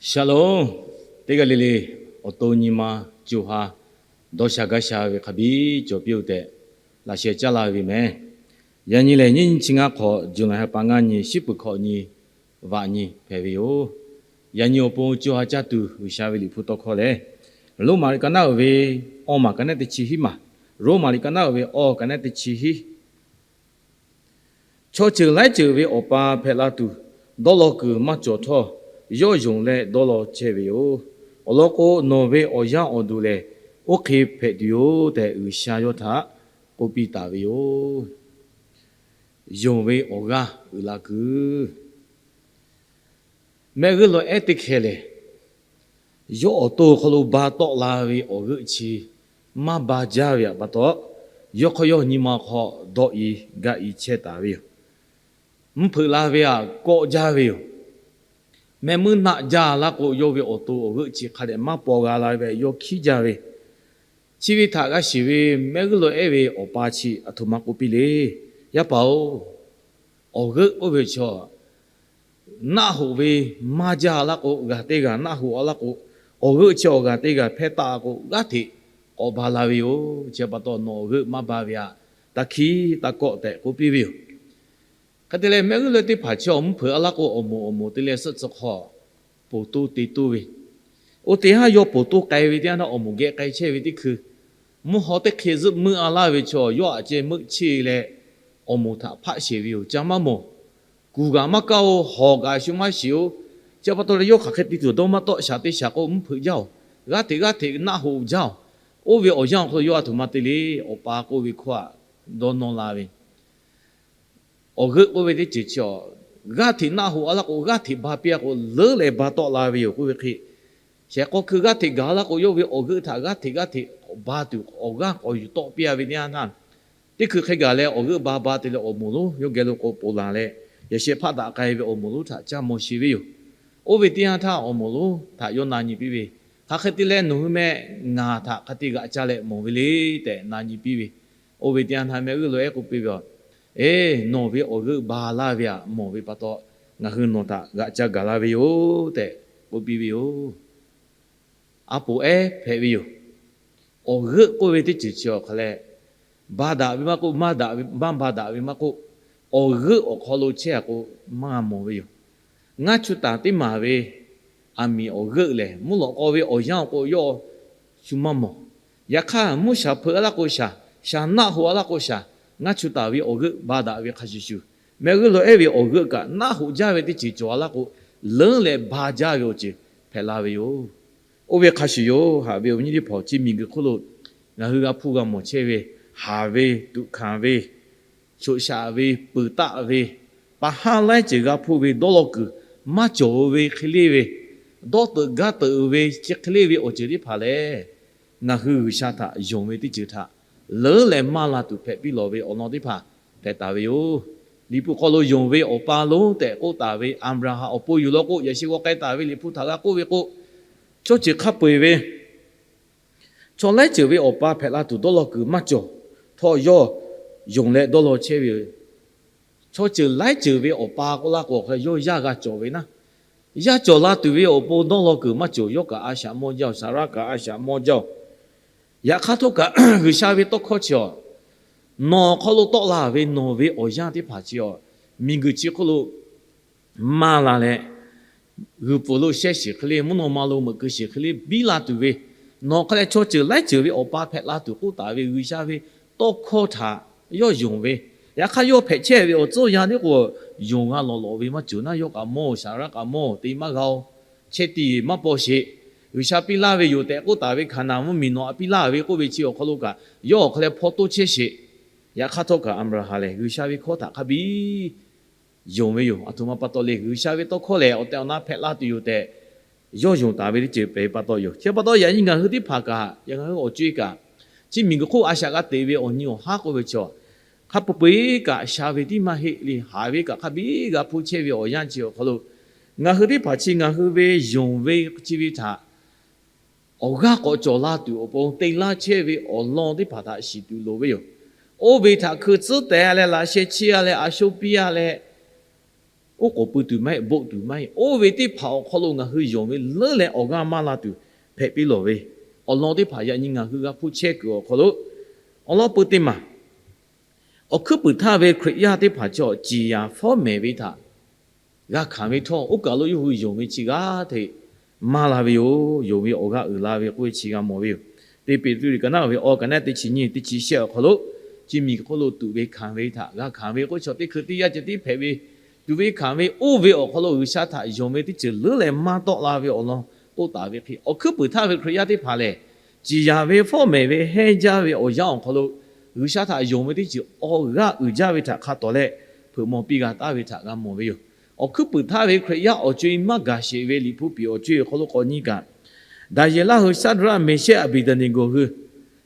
Shalom. Teˇ g'aˇ le le awˬ to nyi ma co ha dawˇ sha gaˇ sha ve hk'a biˇ cawˬ piˇ-oˆ tehꞈ laꞈ sheh caˉ la ve mehˍ. Yaꞈ nyi lehˬ, nyiˇ nyi chi ngaˇ hk'awꞈ, July ha pa ngaˇ nyi, shiˉ peuˬ hkawꞈ nyi, vaꞈ nyi hpehꞈ ve yoˬ. Yaꞈ nyi awˬ pon co ha caˇ tuˬ G'uiˬsha ve Liꞈ hpu tawˇ hkawˇ lehˬ, Roˉmaꞈ liꞈ ka naˉ uiˍ ve awˇ maˬ ka naˉ teˇ chi hiˉ maˬ, Roˉmaꞈ liꞈ ka naˉ uiˍ ve awˇ ka naˉ teˇ chi hiˉ. Chaw ceuˬ laiˉ ceuˬ ve Awˬ pa hpehꞈ la tuˬ, dawˇ law kuiˬ maˇ cawˬ htawˇ, yawˇ yonˍ leh dawˇ law chehˇ ve yoˬ. Awˬ lawn k'o, nawˬ ve awˬ yanˇ awˬ duˬ lehˬ, oˇ hk'e hpehꞈ tuˬ yoˬ tehꞈ, G'uiˬsha yawˇ htaꞈ k'oˆ piˇ taˍ ve yoˬ. Yonˍ ve awˬ g'aˇ uiˍ la kuiˬ. Mehˆ g'uˇ lawˬ ehˉ teˇ hkeh lehˬ, yawˇ awˬ to awˬ hk'aw lo ba tawˆ la ve awˬ g'euˆ chi maˇ ba jaˇ ve pa taw, yawˇ hk'aw yawˇ nyi ma hk'aw dawˆ-e gaˆ-e chehˇ taˍ ve yoˬ. Mvuhˇ hpeuꞈ la ve htaꞈ kawˆ jaˇ ve yoˬ. Mehˆ muiˉ naˆ jaˇ laˇ k'o, yawˇ ve awˬ to awˬ g'euˆ chi hk'a dehꞈ maˇ paw g'a la ve yawˇ hkiˉ jaˇ ve. Chi ve htaꞈ g'a shiˍ ve mehˆ g'uˇ lawˬ ehˉ ve awˬ pa chi aˬ htoꞈ ma k'oˆ piˇ le. Yaˇ paˍ-oˬ, awˬ g'euˆ k'oˆ ve chaw naˆ hoꞈ ve maˇ jaˇ laˇ k'o, g'aˬ teˇ g'aˬ naˆ hoꞈ-a laˇ k'o, awˬ g'euˆ chi awˬ g'aˬ teˇ g'aˬ hpehˇ taˆ-a k'o, g'aˇ hteꞈ k'awꞈ ba la ve yoˬ. Chi pa taw nawˬ awˬ g'euˆ maˇ ba ve htaꞈ taˇ hkiˉ taˇ kawˆ tehꞈ k'oˆ piˇ ve yoˬ. Hk'e te leh, mehˆ g'uˇ lawˬ ehˉ teˇ hpaˍ chi awˬ mvuhˇ hpeuꞈ-a laˇ k'o, awˬ moˍ awˬ moˍ te leh suhˆ tcuh hk'aw ponˬ toˇ te toˇ ve, oˇ teˇ haˉ yawˇ ponˬ toˇ k'ai ve teˇ yanˇ htaˇ, awˬ moˍ geh k'ai chehˇ ve teˇ hkui, mvuhˇ haw teˇ hk'e zuhˆ meuˆ-a laˇ ve chaw yawˇ htaꞈ ceh meuˆ cheˇ leh, awˬ moˍ htaꞈ hpaˆ sheˍ ve yoˬ. Ca maˇ mawˬ. Kuˬ kaꞈ maˇ kaˇ-oˬ, hawˬ kaꞈ shu maˇ shiˍ-oˬ. Chi pa taw leh yawˇ hk'aˬ hk'e te tuˬ dawˇ maˇ tawˆ. Shaˍ teˇ shaˍ k'o mvuhˇ hpeuꞈ jaˇ-oˬ, g'aˇ hteꞈ g'aˇ hteꞈ naˆ hoꞈ jaˇ-oˬ. Oˇ ve awˬ yanˇ awˬ hk'aw lo yawˇ aˬ htoꞈ ma te le. Awˬ pa k'oˆ ve hkawˇ htaꞈ dawˇ nawˇ la ve, awˬ g'euˆ k'oˆ ve teˇ ceuˬ chi awˬ, g'aˇ hteꞈ naˆ hoꞈ-a laˇ k'o, g'aˇ hteꞈ ba piˇ-a k'o, leuˉ leh ba tawˆ la ve yoˬ k'oˆ ve hk'e, shehˍ k'aw hkui g'aˇ hteꞈ gaˬ laˇ k'o, yawˇ ve awˬ g'euˆ htaꞈ g'aˇ hteꞈ g'aˇ hteꞈ k'awꞈ ba tuˬ awˬ g'aˇ k'awꞈ yuˬ tawˆ piˇ-a ve teˇ yanˇ htaˇ, teˇ hkui hk'e gaˬ leh awˬ g'euˆ ba ba te leh awˬ moˍ lonˉ yawˇ geh lo k'awꞈ ponˬ laˬ leh, yaꞈ sheh hpaˆ daꞈ k'ai ve awˬ moˍ lonˉ htaꞈ caˇ maw sheˍ ve yoˬ. Oˇ ve teˇ yanˇ htaˇ awˬ moˍ lonˉ htaꞈ yawˇ na nyi piˇ ve, Hk'aˬ hk'e te leh nawˬ hui meh ngaˬ htaꞈ hk'a te g'aꞈ ca leh mawˬ ve le tehꞈ na nyi piˇ ve. Oˇ ve teˇ yanˇ htaˇ mehˆ g'uˇ lawˬ ehˉ k'oˆ piˇ ve, Eˬ, nawˬ ve awˬ g'euˆ ba laˇ ve htaꞈ mawˬ ve pa taw, ngaˬ hui nawˬ htaꞈ g'aꞈ ca gaˬ la ve yoˬ tehꞈ k'oˆ piˇ ve yoˬ. A poˍ ehˉ hpehꞈ ve yoˬ. Awˬ g'euˆ k'oˆ ve teˇ ceuˬ chi awˬ hk'aˬ leh, ba daꞈ ve maˇ k'oˆ, maˇ daꞈ ve, maˇ ba daꞈ ve maˇ k'oˆ, awˬ g'euˆ awˬ hk'aw lo chehˇ-a k'o, maˇ mawˬ ve yoˬ. Ngaˇ chu taˍ teˇ maˬ ve aˬ miˍ awˬ g'euˆ lehˬ, mvuhˇ lawꞈ k'aw ve awˬ yanˇ awˬ k'o yawˇ shu maˇ mawˬ. Yaꞈ hk'aˇ, mvuhˇ shaˍ hpeuꞈ-a laˇ k'o shaˍ, shaˍ naˆ hoꞈ-a laˇ k'o shaˍ, ngaˇ chu taˍ ve awˬ g'euˆ ba daꞈ ve hk'a shuˍ shuˍ, mehˆ g'uˇ lawˬ ehˉ ve awˬ g'euˆ kaꞈ naˆ hoꞈ jaˇ ve teˇ ceuˬ cawˬ-a laˇ k'o, leuˉ leh ba jaˇ ve awˬ ceuˬ hpehꞈ la ve yoˬ. Oˇ ve hk'a shuˍ yoˬ. Haꞈ ve awˬ viˉ nyi teˇ hpaˍ-oˬ, chi miˬguiˬ hk'oˆ lo ngaˬ hui g'a hpuˇ g'a mawˬ chehˇ ve, haˍ ve, tuꞈ hkanˍ ve, shoꞈ shaꞈ ve, peuˬ taˆ ve, pa haˉ laiˉ ceuˬ g'a hpuˇ ve, dawˇ law kuiˬ maˇ cawˬ ve hk'e le ve, dawˇ teuꞈ gaˇ teuꞈ ve chi hk'e le ve awˬ ceuˬ teˇ hpaˍ lehˬ, ngaˬ hui G'uiˬsha htaꞈ yonˍ ve teˇ ceuˬ htaꞈ leuˉ leh maˇ la tuˬ hpehꞈ piˇ lawˬ ve awˬ lawn teˇ hpaˍ hpehꞈ taˍ ve yoˬ. Liꞈ hpu hk'aw lo yonˍ ve awˬ pa lonˉ tehꞈ k'oˆ taˍ ve Aˍbraˍhanˍ awˬ pon yuˬ law k'o, yaꞈ sheh g'aw k'ai taˍ ve Liꞈ hpu htaꞈ g'a k'oˆ ve k'o, chaw ceuˬ hk'a peu-eˬ ve chaw laiˉ ceuˬ ve awˬ pa hpehꞈ la tuˬ dawˇ law kuiˬ maˇ cawˬ htawˇ, yawˇ yonˍ leh dawˇ law chehˇ ve yoˬ. Chaw ceuˬ laiˉ ceuˬ ve awˬ pa k'oˆ laˇ k'o, yawˇ yaˇ g'a cawˬ ve naˉ, yaˇ cawˬ la tuˬ ve awˬ pon dawˇ law kuiˬ maˇ cawˬ. Yawˇ kaꞈ a shaꞈ mawˇ jaˇ-oˬ, Saˍraˆ kaꞈ a shaꞈ mawˇ jaˇ-oˬ. Yaꞈ hk'aˇ htawˇ kaꞈ, G'uiˬsha ve tawˇ hkawˇ chi awˬ, nawˬ awˬ hk'aw lo tawˆ la ve nawˬ ve awˬ yanˇ teˇ hpaˍ chi awˬ, miˬguiˬ chi hk'oˆ lo maˇ la leh, g'uiˬ pfuhˍ lo shehˇ shiˍ hk'e le, mvuhˇ naw ma lo meuꞈ keu shiˍ hk'e le biˇ la tuˬ ve, nawˬ hk'a leh chaw ceuˬ laiˉ ceuˬ ve awˬ pa hpehꞈ la tuˬ k'oˆ taˍ ve G'uiˬsha ve tawˇ hkawˇ htaꞈ yawˇ yonˍ ve, yaꞈ hk'aˇ yawˇ hpehꞈ chehˇ ve awˬ tcuhˇ yanˇ tiˉ k'o, yonˍ g'a lawˬ lawꞈ ve maˇ cawˬ naˉ, yawˇ kaꞈ mawˇ-oˬ, Saˍraˆ kaꞈ mawˇ-oˬ, te maˇ g'a-oˬ, chehˇ tiˍ maˇ paw sheˍ. G'uiˬsha piˇ laˇ ve yoˬ tehꞈ k'oˆ taˍ ve Hkaˍnanˍ mvuhˇmiˬ nawˬ htaꞈ piˇ laˇ ve k'oˆ ve chi awˬ hk'aw lo kaꞈ, yawˇ awˬ hk'a leh hpaw toˇ chehˇ sheˍ. Yaꞈ hk'aˇ htawˇ kaꞈ Aˍbraˍhanˍ lehˬ, G'uiˬsha ve hkawˇ htaꞈ hk'a biˇ yonˍ ve yoˬ. Aˬ htoꞈ ma pa taw le, G'uiˬsha ve tawˇ hkawˇ lehˬ, awˬ tehˬ awˬ na hpehꞈ la tuˬ yoˬ tehꞈ yawˇ yonˍ taˍ ve teˇ ceuˬ hpehꞈ pa taw yoˬ. Chi pa taw yaꞈ nyi ngaˬ hui teˇ hpaˍ kaꞈ, yaꞈ ngaˬ hui awˬ co-e kaꞈ, chi miˬguiˬ hk'oˆ a shaꞈ g'a teꞈ ve awˬ nyi awˬ haˉ k'oˆ ve chi, hk'a peu peu kaꞈ sha ve tiˉ maˇ heˆ le. Haꞈ ve kaꞈ hk'a biˇ g'a hpuˇ chehˇ ve awˬ yanˇ chi awˬ hk'aw lo, ngaˬ hui teˇ hpaˍ chi ngaˬ hui ve yonˍ ve chi ve htaꞈ awˬ g'aˇ k'awꞈ cawˬ la tuˬ awˬ pon te laˇ chehˇ ve awˬ lawn teˇ hpaˍ htaꞈ shiˍ tuˬ loˍ ve yoˬ. Oˇ ve htaꞈ hkui tcuhˉ teh-a leh, laꞈ sheh chiˇ-a leh, a sho piˇ-a leh, oˉ k'oˍ pui tuˬ maˇ heˆ, boˆ tuˬ maˇ heˆ. Oˇ ve teˇ hpaˍ awˬ hk'aw lo ngaˬ hui yonˍ ve leuˉ leh awˬ g'aˇ maˇ la tuˬ hpehꞈ piˇ lawˬ ve awˬ lawn teˇ hpaˍ yaꞈ nyi ngaˬ hui g'a hpuˇ chehˇ kuiˬ awˬ hk'aw lo awˬ lawn pui teˇ maˬ, awˬ hkuiˉ puiˍ htaˇ ve Hkriꞈ yaˇ teˇ hpaˍ chaw ciˍ yaˍ fawˉ mehˍ ve htaꞈ g'a hkanˍ ve htawˇ, oˇ kaˬ lo yawˇ hui yonˍ ve chi g'aˇ hteꞈ maˇ la ve yoˬ. Yonˍ ve awˬ g'aˇ uiˍ la ve k'oˆ ve chi g'a mawˬ ve yoˬ. Teˇ Peˍtruˆ liꞈ ka naˆ ve awˬ ka naˆ teˇ chi nyiˇ teˇ chi shehˆ awˬ hk'aw lo, chi miˬguiˬ hk'oˆ lo tuꞈ ve hkanˍ ve htaꞈ g'a hkanˍ ve k'oˆ ve chaw teˇ hkui teˇ yanˇ ceh tiˉ hpehꞈ ve, tuꞈ ve hkanˍ ve oˇ ve awˬ hk'aw lo G'uiˬsha htaꞈ yonˍ ve teˇ ceuˬ leuˉ leh maˇ tawˆ la ve awˬ lawn k'oˆ taˍ ve hk'e, awˬ hkuiˉ puiˍ htaˇ ve Hkriꞈ yaˇ teˇ hpaˍ lehˬ, ciˍ yaˍ ve fawˉ mehˍ ve hehnˇ jaˇ ve awˬ yanˇ awˬ hk'aw lo G'uiˬsha htaꞈ yonˍ ve teˇ ceuˬ awˬ g'aˇ uiˍ jaˇ ve htaꞈ hk'a tawˍ leh hpeuꞈ maw piˇ g'a taˍ ve htaꞈ g'a mawˬ ve yoˬ. Awˬ hkuiˉ puiˍ htaˇ ve Hkriꞈ yaˇ awˬ co-e maˇ gaˬ sheˍ ve Liꞈ hpu piˍ awˬ co-e awˬ hk'aw lo k'awꞈ nyi kaꞈ, Daˍyeˍlaˆ hui, Shaˍdraˆ, Meˍshehˆ, Aˍbeˍdeˍneˍgoˍ hui,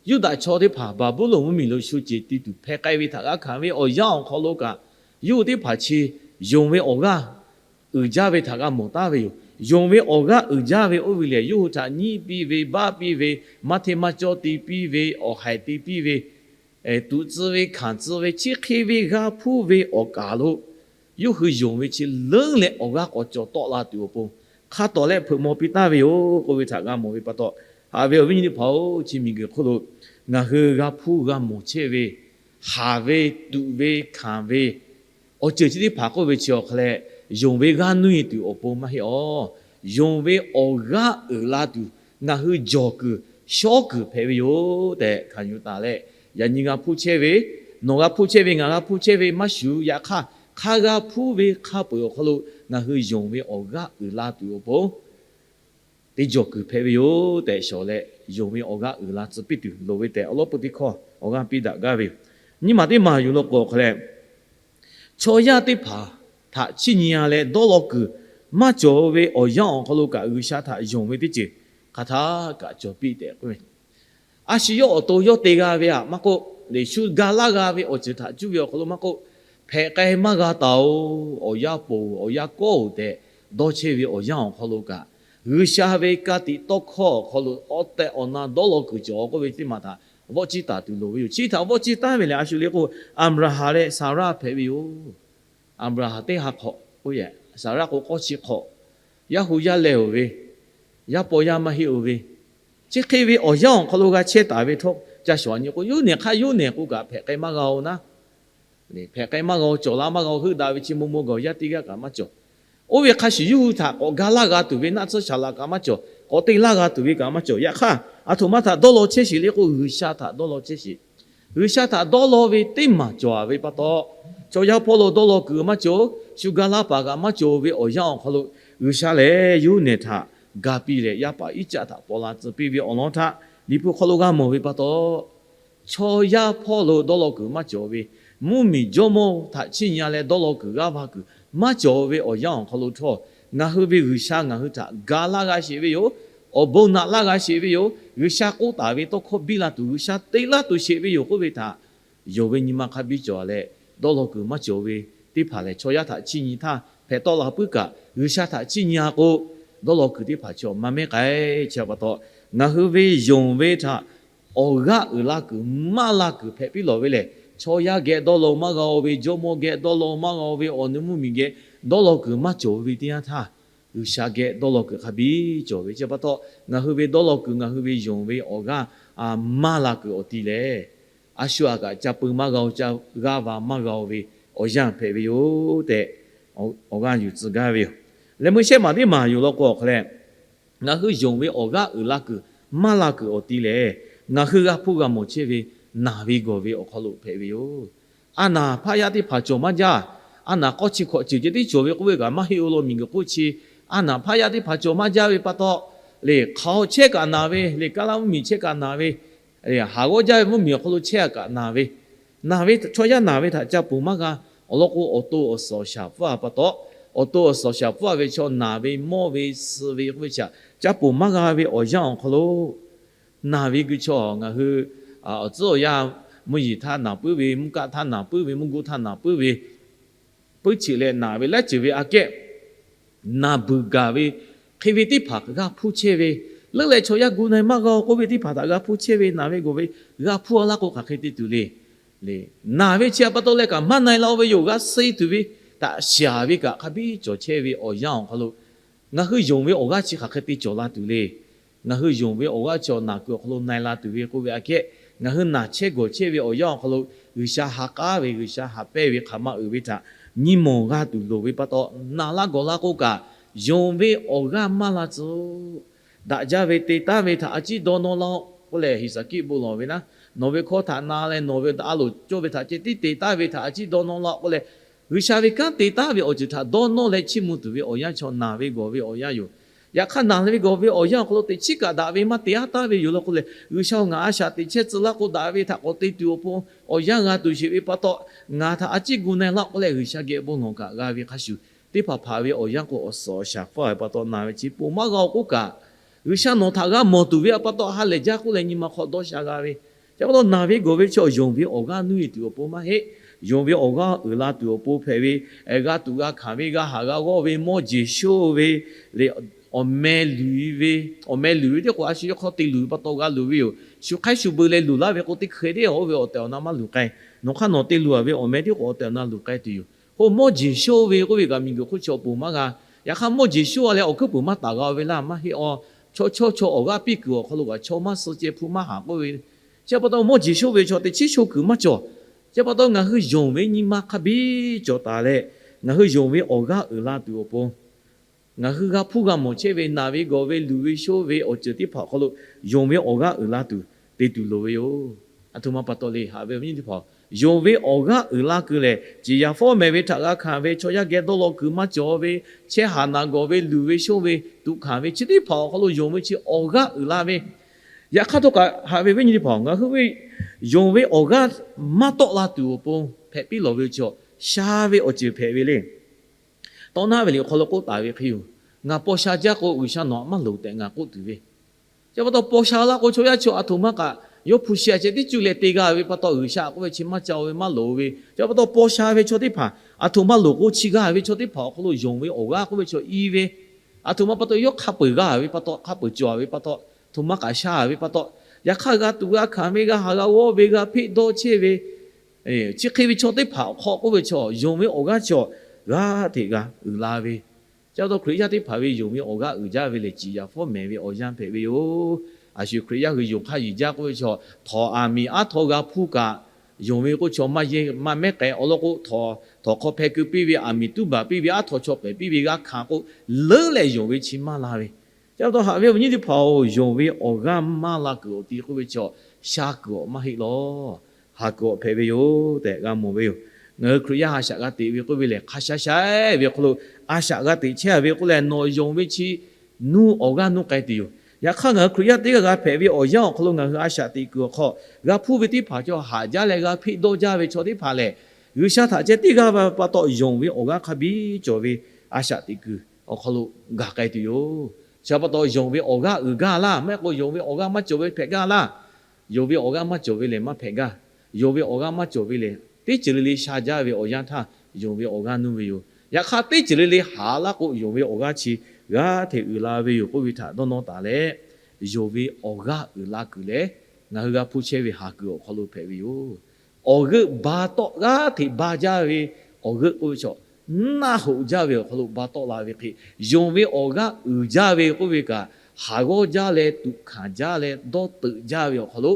Yuˇdaꞈ chaw teˇ hpaˍ Baˍbuˍlonˍ mvuhˇmiˬ lo shu ceˬ ti tuˬ hpeh k'ai ve htaꞈ g'a hkanˍ ve awˬ yanˇ awˬ hk'aw lo kaꞈ, yawˇ hui teˇ hpaˍ chi yonˍ ve awˬ g'aˇ uiˍ jaˇ ve htaꞈ g'a mawˬ taˍ ve yoˬ. Yonˍ ve awˬ g'aˇ uiˍ jaˇ ve oˇ ve lehˬ, yawˇ hui htaꞈ nyiˉ piˇ ve, baˆ piˇ ve, maˇ hteˇ maˇ cawˇ te piˇ ve, awˬ haiˬ te piˇ ve, tuꞈ tcuh ve, hkanˍ tcuh ve, chi hk'e ve g'a hpuˇ ve awˬ kaˬ lo yawˇ hui yonˍ ve chi leuˉ leh awˬ g'aˇ k'awꞈ cawˬ tawˆ la tuˬ awˬ pon hk'a tawˍ leh hpeuꞈ maw piˇ taˍ ve yoˬ k'oˆ ve htaꞈ g'a mawˬ ve pa taw, haꞈ ve awˬ viˉ nyi teˇ hpaˍ-oˬ, chi miˬguiˬ hk'oˆ lo ngaˬ hui g'a hpuˇ g'a mawˬ chehˇ ve, haˍ ve, tuꞈ ve, hkanˍ ve, awˬ ceuˬ chi teˇ hpaˍ k'oˆ ve chi awˬ hk'aw leh, yonˍ ve g'aˇ nuˇ e tuˬ awˬ pon maˇ heˆ awˬ. Yonˍ ve awˬ g'aˇ uiˍ la tuˬ ngaˬ hui jawˬ kuiˬ, shawˉ kuiˬ hpehꞈ ve yoˬ tehꞈ hkanˍ yuˬ taˍ leh, yaꞈ nyi g'a hpuˇ chehˇ ve, nawˬ g'a hpuˇ chehˇ ve, ngaˬ g'a hpuˇ chehˇ ve maˇ shuˍ. Yaꞈ hk'aˇ, hk'a g'a hpuˇ ve hk'a peu-eˬ awˬ hk'aw lo ngaˬ hui yonˍ ve awˬ g'aˇ uiˍ la tuˬ awˬ pon teˇ jawˬ kuiˬ hpehꞈ ve yoˬ tehꞈ shawˍ leh, yonˍ ve awˬ g'aˇ uiˍ la tcuh piˇ tuˬ loˍ ve tehꞈ awˬ lawn pui teˇ hkawˇ awˬ g'aˇ piˇ daꞈ gaˇ ve yoˬ. Nyiˇ maˬ teˇ maˬ yuˬ law k'o awˬ hk'aw leh, chaw yaˇ teˇ hpaˍ htaꞈ chiˇ nyi-a leh dawˇ law kuiˬ maˇ cawˬ ve awˬ yanˇ awˬ hk'aw lo kaꞈ G'uiˬsha htaꞈ yonˍ ve teˇ ceuˬ hk'aˬ htaˇ kaꞈ cawˬ piˇ tehꞈ k'oˆ ve, a shu yawˇ awˬ to yawˇ te g'a ve htaꞈ maˇ k'oˆ, lehˬ shu ga laˇ g'a ve awˬ ceuˬ htaꞈ cuˇ ve awˬ hk'aw lo maˇ k'oˆ, hpehꞈ k'ai maˇ g'a taˍ-oˬ, awˬ yanˇ poˬ awˬ yanˇ kawˉ-oˬ tehꞈ dawˇ chehˇ ve awˬ yanˇ awˬ hk'aw lo kaꞈ, G'uiˬsha ve ka tiꞈ tawˇ hkawˇ awˬ hk'aw lo awˬ tehˬ awˬ na dawˇ law kuiˬ cawˬ k'oˆ ve teˇ maˬ htaꞈ vawˆ ciˇ taˍ tuˬ loˍ ve yoˬ. Chi htaꞈ vawˆ ciˇ taˍ ve lehˬ, a shu le k'o, Aˍbraˍhanˍ leh Saˍraˆ hpehꞈ ve yoˬ. Aˍbraˍhanˍ teˇ ha hk'awꞈ, Saˍraˆ k'o k'awˇ chi hk'awꞈ, yaˇ hu yaˇ leh-oˬ ve, yaˇ paw yaˇ maˇ heˆ-oˬ ve, chi hk'e ve awˬ yanˇ awˬ hk'aw lo g'a chehˇ taˍ ve htawˇ, ca shawˍ nyi k'o, yawˇ nehˬ hk'aˇ yawˇ nehˬ k'o kaꞈ hpehꞈ k'ai maˇ g'a-oˬ naˉ, hpehꞈ k'ai maˇ g'a-oˬ, cawˬ la maˇ g'a-oˬ, heuˆ daꞈ ve chi maw maw gaˬ yaˇ teˇ g'aˇ kaꞈ maˇ cawˬ. Oˇ ve hk'a shuˍ yawˇ hui htaꞈ k'awꞈ ga laˇ g'a tuˬ ve naˆ tsuhˇ shaˍ laꞈ kaꞈ maˇ cawˬ, k'awꞈ te laˇ g'a tuˬ ve kaꞈ maˇ cawˬ. Yaꞈ hk'aˇ, aˬ htoꞈ ma htaꞈ dawˇ law chehˇ sheˍ le k'o, G'uiˬsha htaꞈ dawˇ law chehˇ sheˍ. G'uiˬsha htaꞈ dawˇ law ve teˇ maˬ cawˬ-a ve pa taw, chaw yaˇ hpawˇ lo dawˇ law kuiˬ maˇ cawˬ, shu ga laˇ paˍ kaꞈ maˇ cawˬ ve awˬ yanˇ awˬ hk'aw lo, G'uiˬsha lehˬ yawˇ hui nehˬ htaꞈ ga piˇ leh, yaˇ paˍ Iˉcaˆ htaꞈ paw la tcuh piˇ ve awˬ lawn htaꞈ Liꞈ hpu hk'aw lo g'a mawˬ ve pa taw, chaw yaˇ hpawˇ lo dawˇ law kuiˬ maˇ cawˬ ve, mvuhˇmiˬ jawˇmawˇ htaꞈ chiˇ nyi-a leh dawˇ law kuiˬ g'aˇ va kuiˬ maˇ cawˬ ve awˬ yanˇ awˬ hk'aw lo htawˇ, ngaˬ hui ve G'uiˬsha ngaˬ hui htaꞈ ga laˇ g'a sheˍ ve yoˬ. Awˬ bon naꞈ laˇ g'a sheˍ ve yoˬ. G'uiˬsha k'oˆ taˍ ve tawˇ hkawˇ biˇ la tuˬ, G'uiˬsha te laˇ tuˬ sheˍ ve yoˬ k'oˆ ve htaꞈ yonˍ ve nyi ma hk'a biˇ cawˬ leh, dawˇ law kuiˬ maˇ cawˬ ve teˇ hpaˍ lehˬ, chaw yaˇ htaꞈ chiˇ nyi htaˇ hpehꞈ tawˆ la puiˉ kaꞈ, G'uiˬsha htaꞈ chiˇ nyi-a k'o, dawˇ law kuiˬ teˇ hpaˍ chaw maˇ mehˉ k'ai. Chi pa taw, ngaˬ hui ve yonˍ ve htaꞈ awˬ g'aˇ uiˍ la kuiˬ maˇ la kuiˬ hpehꞈ piˇ lawˬ ve lehˬ, chaw yaˇ geh dawˇ law maˇ g'a-o ve, jawˇmawˇ geh dawˇ law maˇ g'a-o ve, awˬ nu mvuhˇmiˬ geh dawˇ law kuiˬ maˇ cawˬ ve teˇ yanˇ htaˇ, G'uiˬsha geh dawˇ law kuiˬ hk'a biˇ cawˬ ve. Chi pa taw, ngaˬ hui ve dawˇ law kuiˬ, ngaˬ hui ve yonˍ ve awˬ g'aˇ maˇ la kuiˬ awˬ ti lehˬ, a shu aꞈ kaꞈ ca peu maˇ g'a-o, ca g'aˇ va maˇ g'a-o ve awˬ yanˇ hpehꞈ ve yoˬ tehꞈ, awˬ g'aˇ yuˬ tcuh gaˇ ve yoˬ. Leh meuˇ shehˆ maˬ teˇ maˬ yuˬ law k'o awˬ hk'aw leh, ngaˬ hui yonˍ ve awˬ g'aˇ uiˍ la kuiˬ maˇ la kuiˬ awˬ ti lehˬ, ngaˬ hui g'a hpuˇ g'a mawˬ chehˇ ve naˬ ve gawˬ ve awˬ hk'aw lo hpehꞈ ve yoˬ. A naˬ hpaˆ yaˇ teˇ hpaˍ cawˬ maˇ jaˇ. A naˬ k'awˇ chi hkawꞈ ceuˬ ceh tiˉ cawˬ ve k'oˆ ve kaꞈ maˇ heˆ-o law, miˬguiˬ hk'oˆ chi a naˬ hpaˆ yaˇ teˇ hpaˍ cawˬ maˇ jaˇ ve pa taw, lehˬ hk'aˬ chehˇ kaꞈ naˬ ve, lehˬ Kaˇlaˇ mvuhˇmiˬ chehˇ kaꞈ naˬ ve, haˍ g'awˇ jaˇ ve mvuhˇmiˬ awˬ hk'aw lo chehˇ kaꞈ naˬ ve, naˬ ve chaw yaˇ naˬ ve htaꞈ ca ponˬ maˇ g'a. Awˬ lawn k'o, awˬ to awˬ suhˍ awˬ shaˍ pfuhˇ-a pa taw, awˬ to awˬ suhˍ awˬ shaˍ pfuhˇ-a ve chaw naˬ ve, mawˇ ve, suh ve k'oˆ ve chi htaꞈ ca ponˬ maˇ g'a ve awˬ yanˇ awˬ hk'aw lo, naˬ ve gu chaw ngaˬ hui awˬ tcuhˉ awˬ yanˇ mvuhˇ yeˬ htaˇ naˬ puiˉ ve, mvuhˇ kaˆ htaˇ naˬ puiˉ ve, mvuhˇ goˇ htaˇ naˬ puiˉ ve, puiˉ chi leh naˬ ve laiˉ ceuˬ ve aꞈ kehˉ naˬ beuˬ gaˬ ve hk'e ve teˇ hpaˍ g'a hpuˇ chehˇ ve, leuˉ leh chaw yaˇ gu na-e maˇ g'a-o k'oˆ ve teˇ hpaˍ htaꞈ g'a hpuˇ chehˇ ve, naˬ ve gawˬ ve g'a hpuˇ-a laˇ k'o hk'aˬ hk'e te tuˬ le. Naˬ ve chi htaꞈ pa taw leh kaꞈ maˇ na-e la-o ve yoˬ. G'a suh tuˬ ve, htaꞈ shaˍ ve kaꞈ hk'a biˇ cawˬ chehˇ ve awˬ yanˇ awˬ hk'aw lo, ngaˬ hui yonˍ ve awˬ g'aˇ chi hk'aˬ hk'e te cawˬ la tuˬ le. Ngaˬ hui yonˍ ve awˬ g'aˇ chi awˬ naˬ kuiˬ awˬ hk'aw lo na e la tuˬ ve k'oˆ ve aꞈ kehˉ, ngaˬ hui naˬ chehˇ gawˬ chehˇ ve awˬ yanˇ awˬ hk'aw lo G'uiˬsha ha k'aˉ ve, G'uiˬsha haꞈ pehnˇ ve hk'aˬ ma uiˍ ve htaꞈ nyi mawˬ g'a tuˬ loˍ ve pa taw, naˬ laˇ gawˬ laˇ k'oˆ kaꞈ, yonˍ ve awˬ g'aˇ maˇ la tcuh. Daꞈ jaˇ ve te taˉ ve htaꞈ a ciˉ dawˇ nawˇ laˇ-oˆ k'oˆ leh, Heˍsaˍkiˆ bon lawˬ ve naˉ, nawˬ ve hkawˇ htaꞈ na leh nawˬ ve a loˍ cawˇ ve htaꞈ ceh tiˉ te taˉ ve htaꞈ a ciˉ dawˇ nawˇ laˇ-oˆ k'oˆ leh, G'uiˬsha ve kanˉ te taˉ ve awˬ ceuˬ htaꞈ dawˇ nawˇ leh chiˇ mvuh tuˬ ve awˬ yanˇ chaw naˬ ve gawˬ ve awˬ yanˇ yoˬ. Yaꞈ hk'aˇ, naˬ ve gawˬ ve awˬ yanˇ awˬ hk'aw lo teꞈ chiˉ kaꞈ daꞈ ve maˇ te aˉ taˉ ve yoˬ law k'oˆ leh, G'uiˬsha-oˬ, ngaˬ a shaꞈ teꞈ chehˇ tcuh laˇ k'o, daꞈ ve htaꞈ k'awꞈ te tuˬ awˬ pon awˬ yanˇ g'a tuˬ sheˍ ve pa taw, ngaˬ htaꞈ a ciˉ gu na laˇ k'oˆ leh, G'uiˬsha geh bon lawˬ kaꞈ g'a ve hk'a shuˍ, teˇ hpaˍ hpaˍ ve awˬ yanˇ k'o awˬ suhˍ awˬ shaˍ hpfuhˇ ve pa taw naˬ ve chi ponˬ maˇ g'a-oˬ k'oˆ kaꞈ, G'uiˬsha nawˬ htaꞈ g'a mawˬ tuˬ ve pa taw ha lehˬ jaˇ k'oˆ leh nyi ma hk'aw dawˇ sha g'a ve. Chi pa taw naˬ ve gawˬ ve chaw yonˍ ve awˬ g'aˇ nuˇ e tuˬ awˬ pon maˇ heˆ. Yonˍ ve awˬ g'aˇ uiˍ la tuˬ awˬ pon hpehꞈ ve, g'a tuꞈ g'a hkanˍ ve, g'a haꞈ g'a g'awˇ ve, mawˇ jeˬ shonˇ ve, leh awˬ meh luˬ ve, awˬ meh luˬ ve teˇ k'o a shu yawˇ hk'aw te luˬ ve pa taw g'a luˬ ve yoˬ. Shu hk'aiˉ shu beu leh luˬ laˇ ve k'o, teˇ hkeh teˇ g'aˇ oˇ ve awˬ tehˬ awˬ na maˇ luˬ k'ai. Nawˬ hk'aˇ nawˬ te luˬ-a ve awˬ meh teˇ k'o awˬ tehˬ awˬ na luˬ k'ai tuˬ yoˬ. K'o mawˇ jeˬ shonˇ ve k'oˆ ve kaꞈ miˬguiˬ hk'oˆ chi awˬ ponˬ maˇ g'a. Yaꞈ hk'aˇ, mawˇ jeˬ shonˇ-a leh awˬ hkuiˉ puiˍ maˇ taˍ g'a-o ve laˇ maˇ heˆ-aˬ. Chaw chawˇ chaw awˬ g'aˇ piˇ kuiˬ awˬ hk'aw lo kaꞈ chaw maˇ suh ceh hpu maˇ haˍ k'oˆ ve. Chi pa taw mawˇ jeˬ shonˇ ve chaw teˇ chiˉ sho kuiˬ maˇ cawˬ. Chi pa taw ngaˬ hui yonˍ ve nyi ma hk'a biˇ cawˬ taˍ leh, ngaˬ hui yonˍ ve awˬ g'aˇ uiˍ la tuˬ awˬ pon ngaˬ hui g'a hpuˇ g'a mawˬ chehˇ ve naˬ ve gawˬ ve luˬ ve shonˇ ve awˬ ceuˬ teˇ hpaˍ awˬ hk'aw lo yonˍ ve awˬ g'aˇ uiˍ la tuˬ te tuˬ loˍ ve yoˬ. A htoꞈ ma pa taw le, haꞈ ve awˬ viˉ nyi teˇ hpaˍ, yonˍ ve awˬ g'aˇ uiˍ la kuiˬ lehˬ, ciˍ yaˍ fawˉ mehˍ ve htaꞈ g'a hkanˍ ve, chaw yaˇ geh dawˇ law kuiˬ maˇ cawˬ ve, chehˇ haˍ naˬ gawˬ ve luˬ ve shonˇ ve tuꞈ hkanˍ ve chi teˇ hpaˍ awˬ hk'aw lo yonˍ ve chi awˬ g'aˇ uiˍ la ve. Yaꞈ hk'aˇ htawˇ kaꞈ haꞈ ve awˬ viˉ nyi teˇ hpaˍ, ngaˬ hui ve yonˍ ve awˬ g'aˇ maˇ tawˆ la tuˬ awˬ pon hpehꞈ piˇ lawˬ ve chi sha ve awˬ ceuˬ hpehꞈ ve le. Tawˇ naˉ ve liꞈ awˬ hk'aw lo k'oˆ taˍ ve hk'e yoˬ. Ngaˬ paw sha jaˇ k'o, G'uiˬsha nawˬ htaꞈ maˇ loˍ tehꞈ ngaˬ k'oˆ tuˬ ve. Chi pa taw paw sha laˇ k'o, chaw yaˇ chi a htoꞈ ma kaꞈ yawˇ hpu shi a ceh tiˉ cuˇ leh te g'a ve pa taw, G'uiˬsha k'oˆ ve chi maˇ ca-o ve maˇ loˍ ve. Chi pa taw paw sha ve chaw teˇ hpaˍ a htoꞈ ma loˍ k'o, chi g'a ve chaw teˇ hpaˍ awˬ hk'aw lo yonˍ ve awˬ g'aˇ k'oˆ ve chaw i ve, a htoꞈ ma pa taw yawˇ hk'a peuˬ g'a ve pa taw, hk'a peuˬ cawˬ ve pa taw, a htoꞈ ma kaꞈ sha ve pa taw, yaꞈ hk'aˇ g'a tuꞈ g'a hkanˍ ve, g'a haꞈ g'a g'awˇ ve, g'a hpeˆ dawˇ chehˇ ve, chi hk'e ve chaw teˇ hpaˍ awˬ hk'aw k'oˆ ve chaw, yonˍ ve awˬ g'aˇ chaw g'aˇ hteꞈ g'a uiˍ la ve. Chi pa taw Hkriꞈ yaˇ teˇ hpaˍ ve yonˍ ve awˬ g'aˇ uiˍ jaˇ ve lehˬ, ciˍ yaˍ fawˉ mehˍ ve awˬ yanˇ hpehꞈ ve yoˬ. A shu Hkriꞈ yaˇ hui yonˍ hk'aˇ yuˬ jaˇ k'oˆ ve chaw, htawnˍ aˬ miˍ aˉ htaw g'a hpuˇ kaꞈ, yonˍ ve k'oˆ chaw maˇ yehˇ maˇ mehˉ k'ai. Awˬ lawn k'o, htawnˍ hk'aw hpeh keu piˇ ve aˬ miˍ tuˉ baˬ piˇ ve aˉ htaw chaw pehˬ piˇ ve g'a hkanˍ k'o, leuˉ leh yonˍ ve chi maˇ la ve. Chi pa taw haꞈ ve awˬ viˉ nyi teˇ hpaˍ-oˬ, yonˍ ve awˬ g'aˇ maˇ la kuiˬ awˬ ti k'oˆ ve chaw, sha kuiˬ awˬ maˇ heˆ lawˬ. Haˍ kuiˬ awˬ hpehꞈ ve yoˬ tehꞈ g'a mawˬ ve yoˬ. Ngaˬ hui Hkriꞈ yaˇ ha shaꞈ g'a teꞈ ve k'oˆ ve lehˬ, hk'a sha sha ve awˬ hk'aw lo a shaꞈ g'a teꞈ chehˇ ve k'oˆ leh, nawˬ yonˍ ve chi nuˇ awˬ g'aˇ nuˇ k'ai tuˬ yoˬ. Yaꞈ hk'aˇ, ngaˬ hui Hkriꞈ yaˇ teˇ g'aˇ g'a hpehꞈ ve awˬ yanˇ awˬ hk'aw lo ngaˬ hui a shaꞈ teꞈ kuiˬ awˬ hk'aw g'a hpuˇ ve teˇ hpaˍ chaw haꞈ jaˇ leh g'a hpeˆ dawˇ jaˇ ve chaw teˇ hpaˍ lehˬ, G'uiˬsha htaꞈ ceh tiˉ g'aˇ ve pa taw yonˍ ve awˬ g'aˇ hk'a biˇ cawˬ ve a shaꞈ teꞈ kuiˬ awˬ hk'aw lo gaˬ k'ai tuˬ yoˬ. Chi pa taw yonˍ ve awˬ g'aˇ uiˍ gaˇ laˇ, maˇ heˆ k'o yonˍ ve awˬ g'aˇ maˇ cawˬ ve hpehꞈ gaˇ laˇ. Yonˍ ve awˬ g'aˇ maˇ cawˬ ve lehˬ maˇ hpehꞈ gaˇ. Yonˍ ve awˬ g'aˇ maˇ cawˬ ve lehˬ, teˇ ceuˬ le le sha jaˇ ve awˬ yanˇ htaˇ yonˍ ve awˬ g'aˇ nuˇ ve yoˬ. Yaꞈ hk'aˇ, teˇ ceuˬ le le haꞈ laˇ k'o, yonˍ ve awˬ g'aˇ chi g'aˇ hteꞈ uiˍ la ve yoˬ k'oˆ ve htaꞈ dawˇ nawˇ taˍ leh, yonˍ ve awˬ g'aˇ uiˍ la kuiˬ lehˬ, ngaˬ hui g'a hpuˇ chehˇ ve haˍ kuiˬ awˬ hk'aw lo hpehꞈ ve yoˬ. Awˬ g'euˆ ba tawˆ g'aˇ hteꞈ ba jaˇ ve awˬ g'euˆ k'oˆ ve chaw, naˆ hoꞈ jaˇ ve awˬ hk'aw lo ba tawˆ la ve hk'e, yonˍ ve awˬ g'aˇ uiˍ jaˇ ve k'oˆ ve kaꞈ, haˍ g'awˇ jaˇ leh tuꞈ hkanˍ jaˇ leh dawˇ teuꞈ jaˇ ve awˬ hk'aw lo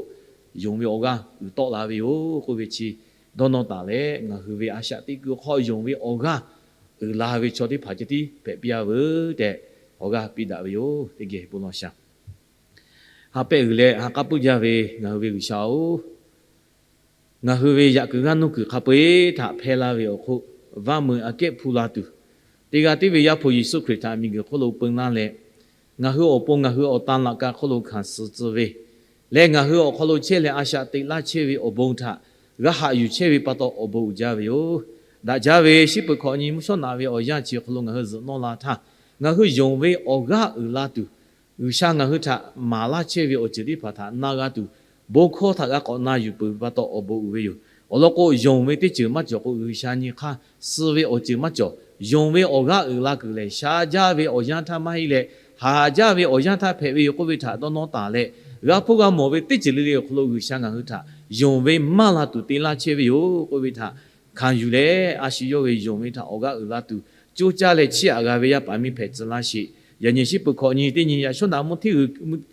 yonˍ ve awˬ g'aˇ uiˍ tawˆ la ve yoˬ k'oˆ ve chi dawˇ nawˇ taˍ leh, ngaˬ hui ve a shaꞈ teꞈ kuiˬ awˬ hk'aw yonˍ ve awˬ g'aˇ uiˍ la ve chaw teˇ hpaˍ ceh tiˉ hpehꞈ piˇ-a veuˬ tehꞈ, awˬ g'aˇ piˇ daꞈ ve yoˬ. Teˇ geh bon lawˬ shaˍ. Ha pehˆ g'uiˬ leh ha k'aˉ puiˉ jaˇ ve ngaˬ hui ve G'uiˬsha-oˬ, ngaˬ hui ve yaꞈ kuiˬ g'aˇ nuˇ kuiˬ hk'a peu-eˬ htaꞈ hpehˇ laˇ ve awˬ hk'oˆ, vaˇ meuꞈ aꞈ kehˉ hpu la tuˬ, teˇ g'aˇ tiˉ ve Yaˇ hpu Yeˍsuˆ Hkriꞈ htaꞈ miˬguiˬ hk'oˆ lo peu laˇ leh, ngaˬ hui awˬ pon ngaˬ hui awˬ tan laꞈ ka hk'oˆ lo hkanˍ suh tcuh ve leh, ngaˬ hui awˬ hk'aw lo chehˇ leh a shaꞈ teꞈ laˇ chehˇ ve awˬ bon htaꞈ g'a haꞈ yuˬ chehˇ ve pa taw awˬ bon uiˍ jaˇ ve yoˬ. Daꞈ jaˇ ve shiˉ peuˬ hkawꞈ nyi mvuhˇ shawˉ naꞈ ve awˬ yanˇ chi hk'aw lo ngaˬ hui zuhꞈ nawˇ la htaˇ, ngaˬ hui yonˍ ve awˬ g'aˇ uiˍ la tuˬ, G'uiˬsha ngaˬ hui htaꞈ maˍ laˇ chehˇ ve awˬ ceuˬ teˇ hpaˍ htaꞈ na g'a tuˬ, bon hkawˇ htaꞈ g'a k'awꞈ na yuˬ peuˬ ve pa taw awˬ bon uiˍ ve yoˬ. Awˬ lawn k'o, yonˍ ve teˇ ceuˬ maˇ cawˬ k'o, G'uiˬsha nyi hk'aˇ suh ve awˬ ceuˬ maˇ cawˬ. Yonˍ ve awˬ g'aˇ uiˍ la kuiˬ lehˬ, sha jaˇ ve awˬ yanˇ htaˇ maˇ heˆ leh, haˍ jaˇ ve awˬ yanˇ htaˇ hpehꞈ ve yoˬ k'oˆ ve htaꞈ dawˇ nawˇ taˍ leh, g'a hpuˇ g'a mawˬ ve teˇ ceuˬ le le awˬ hk'aw lo G'uiˬsha ngaˬ hui htaꞈ yonˍ ve maˇ la tuˬ te laˇ chehˇ ve yoˬ k'oˆ ve htaꞈ hkanˍ yuˬ leh, a shu yawˇ ve yonˍ ve htaꞈ awˬ g'aˇ uiˍ la tuˬ, coˇ caˇ leh chiˇ aꞈ g'a ve yaˇ paˍ miˇ hpehꞈ tcuh laˇ sheˍ. Yaꞈ nyi shiˉ peuˬ hkawꞈ nyi teˇ nyi yaꞈ shawˉ naꞈ mvuhˇ hteˇ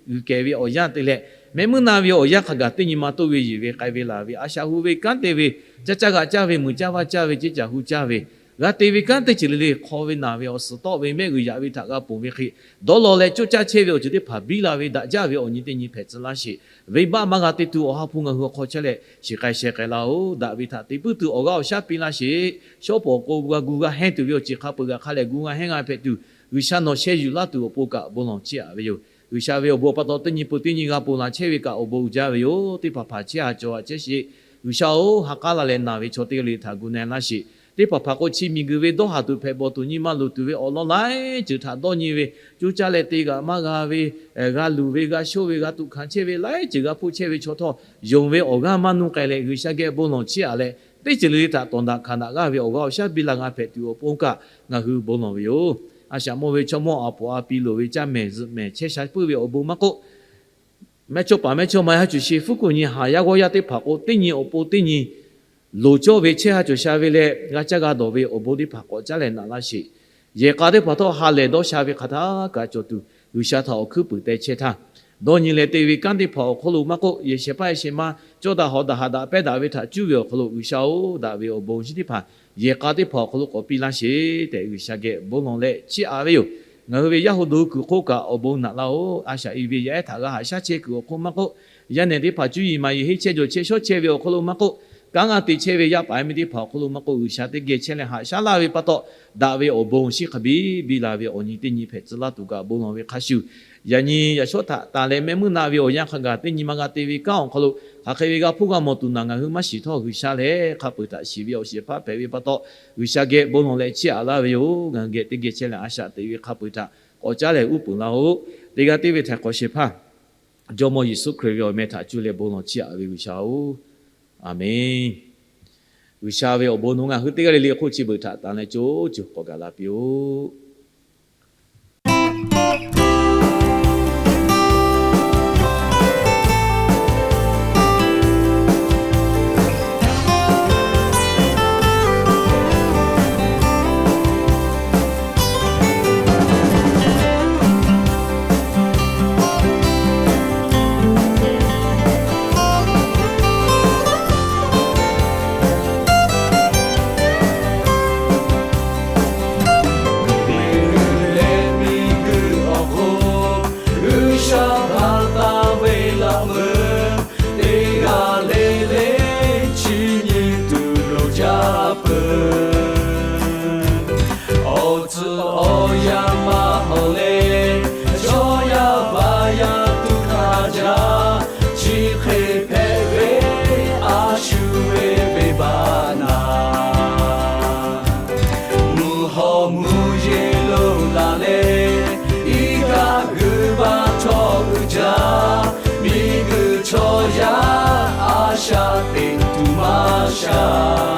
g'uiˬ kehˬ ve awˬ yanˇ te leh, mehˆ meuˇ na ve awˬ yanˇ hk'a gaˬ teˇ nyi ma toˆ ve yeˬ ve k'ai ve laˬ ve, a shaꞈ hu ve kanˉ te ve, caˇ caˇ g'aꞈ caˇ ve, muiˬ caˇ vaˇ caˇ ve, ceˇ caˬ hu caˇ ve, g'a te ve kanˉ teˇ ceuˬ le le hk'aw ve naˬ ve awˬ suhˍ tawˆ ve mehˆ g'uiˬ yaꞈ ve htaꞈ g'a ponˬ ve hk'e, dawˇ law leh coˇ caˇ chehˇ ve awˬ ceuˬ teˇ hpaˍ biˇ la ve daꞈ jaˇ ve awˬ nyi teˇ nyi hpehꞈ tcuh laˇ sheˍ. Venˇbaˆ maˇ g'a te tuˬ Awˬ ha hpu ngaˬ hui awˬ hk'aw chehˇ leh shiˍ k'ai sheh k'ai laˇ-oˬ. Daꞈ ve htaꞈ te puiˉ tuˬ awˬ g'aˇ awˬ shaˉ piˇ laˇ sheˍ. Shawˉ pawˍ k'o g'a gu g'a hehnˇ tuˬ ve awˬ ceuˬ hk'a peuˬ g'a hk'a lehˬ gu g'a hehnˇ g'a hpehꞈ tuˬ, G'uiˬsha nawˬ sheh yuˬ laˇ tuˬ awˬ pon kaꞈ bon lawˬ chiˇ aꞈ ve yoˬ. G'uiˬsha ve awˬ bon pa taw teˇ nyi peuˬ teˇ nyi g'a ponˬ laˬ chehˇ ve kaꞈ awˬ bon uiˍ jaˇ ve yoˬ. Teˇ hpaˍ hpaˍ chehˇ a cawˬ a chehˇ sheˍ. G'uiˬsha-oˬ, ha k'aˉ la leh naˬ ve chaw teˇ g'aˇ le htaꞈ gu na laˇ sheˍ. Teˇ hpaˍ hpaˍ k'o chi miˬguiˬ ve dawˇ haˍ tuˬ hpehꞈ bawˬ tuˬ nyi ma luˬ tuˬ ve awˬ lawn laiˉ ceuˬ htaꞈ dawˇ nyi ve, coˇ caˇ leh te g'aꞈ maˇ g'a ve, g'a luˬ ve, g'a shoˆ ve, g'a tuꞈ hkanˍ chehˇ ve laiˉ ceuˬ g'a hpoˆ chehˇ ve chaw htawˇ, yonˍ ve awˬ g'aˇ maˇ nuˇ k'ai leh G'uiˬsha geh bon lawˬ chiˇ aꞈ leh, teˇ ceuˬ le le htaꞈ tawˍ daꞈ hkanˍ daꞈ g'aˇ ve awˬ g'aˇ awˬ shaˉ biˇ la g'a hpehꞈ tuˬ awˬ pon kaꞈ ngaˬ hui bon lawˬ ve yoˬ. A shaꞈ mawˇ ve chaw mawˇ a poˍ a pi loˍ ve caˇ mehˍ zuhꞈ mehˍ chehˇ sha puiˉ ve awˬ bon maˇ k'oˆ, mehˇ chawˇ paˍ mehˇ chawˇ ma yaˇ cuˬ sheˍ fuˉ kuˬ nyi haˍ yaˇ g'awˇ yaˇ teˇ hpaˍ k'o teˇ nyi awˬ pon teˇ nyi loˍ cawˇ ve chehˇ ha cawˬ sha ve leh g'a caˇ g'a dawˬ ve awˬ bon teˇ hpaˍ k'awꞈ caˉ leh naꞈ laˇ sheˍ. Yehˬ k'a teˇ hpaˍ htawˇ ha lehˬ dawˇ sha ve hk'aˬ htaˇ kaꞈ cawˬ tuˬ G'uiˬsha htaꞈ awˬ hkuiˉ puiˍ teh chehˇ htaˇ, dawˇ nyi leh te ve kanˉ teˇ hpaˍ awˬ hk'aw lo maˇ k'oˆ, yehˬ shehˍ hpaˇ yehˬ shehˍ ma cawˇ daꞈ hawꞈ daꞈ haꞈ daꞈ pehˇ daꞈ ve htaꞈ cuˇ ve awˬ hk'aw lo G'uiˬsha-oˬ, daꞈ ve awˬ bon shinˉ teˇ hpaˍ yehˬ k'a teˇ hpaˍ awˬ hk'aw lo k'awꞈ piˇ laˇ sheˍ tehꞈ G'uiˬsha geh bon lawˬ leh chiˇ aꞈ ve yoˬ. Ngaˬ hui ve yaˇ hu do kuiˬ hk'oˆ kaꞈ awˬ bon naꞈ laˇ-oˬ. A shaꞈ i ve yaˇ ehˉ htaꞈ g'a haꞈ shaˉ chehˇ kuiˬ awˬ hk'oˆ maˇ k'oˆ, yaˇ nehˬ teˇ hpaˍ cuˇ yiˍ maˍ yiˍ henˇ chehˇ jawˬ chehˇ shawˉ chehˇ ve awˬ hk'aw lo maˇ k'oˆ, kanˉ g'a te chehˇ ve yaˇ paˍ yaˇ miˇ teˇ hpaˍ awˬ hk'aw lo maˇ k'oˆ, G'uiˬsha teˇ geh chehˇ leh haꞈ shaˉ laˇ ve pa taw, daꞈ ve awˬ bon shinˉ hk'a biˇ biˇ la ve awˬ nyi teˇ nyi hpehꞈ tcuh laˇ tuˬ kaꞈ bon lawˬ ve hk'a shuˍ, yaꞈ nyi yaꞈ shawˉ htaꞈ tanˬ leh mehˆ meuˇ na ve awˬ yanˇ hk'a gaˬ teˇ nyi ma g'a te ve kanˉ awˬ hk'aw lo hk'aˬ hk'e ve g'a hpuˇ g'a mawˬ tuˬ naˬ ngaˬ hui maˇ shiˍ htawˇ, G'uiˬsha lehˬ hk'a peu-eˬ htaꞈ shiˍ ve awˬ shehˍ hpaˇ hpehꞈ ve pa taw, G'uiˬsha geh bon lawˬ leh chiˇ aꞈ laˇ ve yoˬ. Ngaˬ hui geh teˇ geh chehˇ leh a shaꞈ teꞈ ve hk'a peu-eˬ htaꞈ k'awꞈ caˉ leh uˉ peunˍ laˇ-oˬ. Teˇ g'aˇ teˇ ve htaiˍ hk'awꞈ shehˍ hpaˇ Jawˇmawˇ Yeˍsuˆ Hkriꞈ ve awˬ meh htaꞈ cuˇ leh bon lawˬ chiˇ aꞈ ve G'uiˬsha-oˬ, Aˍmenˇ. G'uiˬsha ve awˬ bon nawˬ ngaˬ hui teˇ g'aˇ le le hk'oˆ chi beuꞈ htaꞈ tanˬ leh co co k'awꞈ gaˬ la piˇ-oˆ. Miˬguiˬ leh miˬguiˬ awˬ hk'oˆ G'uiˬsha hpanˍ taˍ ve laꞈ meuˇ teˇ g'aˇ le le chi nyi tuˬ loˍ jaˇ peuˬ. Awˬ tcuhˍ awˬ yanˇ maˇ hawˍ leh, chaw yaˇ baˬ yaˇ tuˬ hk'a jaˇ, chi hk'e hpehꞈ ve a shu ve venˇbaˆ naˍ. Mvuhˇ hawˬ mvuhˇ yeˬ lo laˬ leh, iˉ kaˆ g'uiˬ baˬ htawˇ uiˍ jaˇ, miˬguiˬ chaw yaˇ a shaꞈ teꞈ tuˬ maˇ shaˍ.